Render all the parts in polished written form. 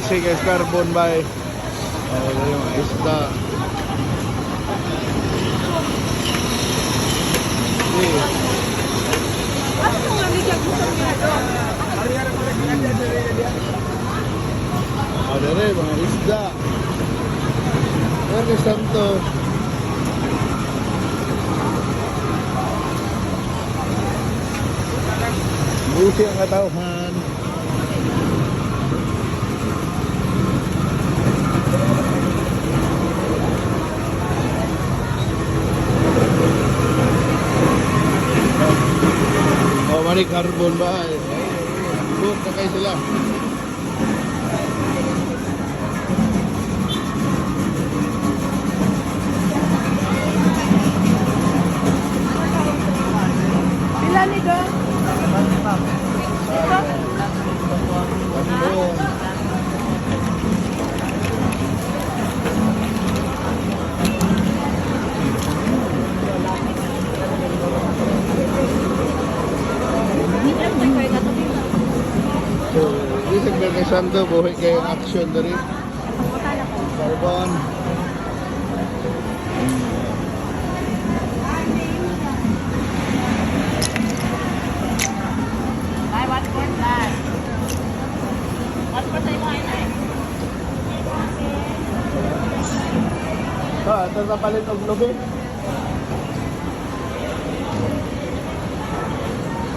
Sige, carbon bay. Oh, yung mga isda. Sige. Oh, dere, mga isda. Biyernes Santo. Busi ang katauhan. Oh, mali carbon ba? Book na kayo sila. Pila ni do? Ito? Carbon. So, this is Biyernes Santo, buhi kayo ang action diri. Carbon. Ay, 1 fourth lang. 1/4 sa imo ay ay. Ah, ito na palit og lubi.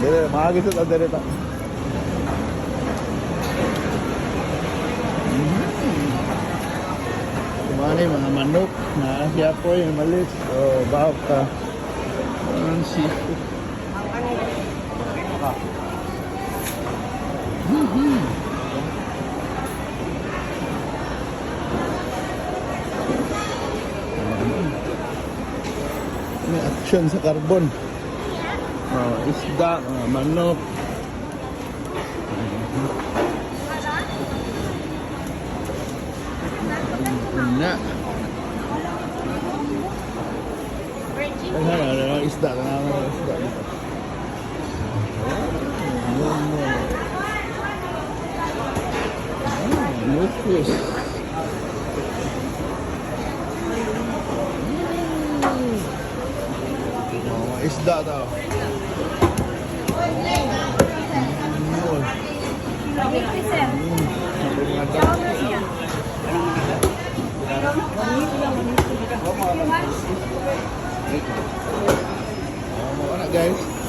Dire, maagi sa dire ta. Kumani mga manok na siya po yung malis. Oh, baok ka. Ang seafood. May action sa carbon. Oh, isda, mga manok. Na. Ano, ano, ano, isda, ano, ano, isda dito. Oh, no fish. Oh, mga isda daw. Sir. Sabi mga daw. Oh, mga na guys.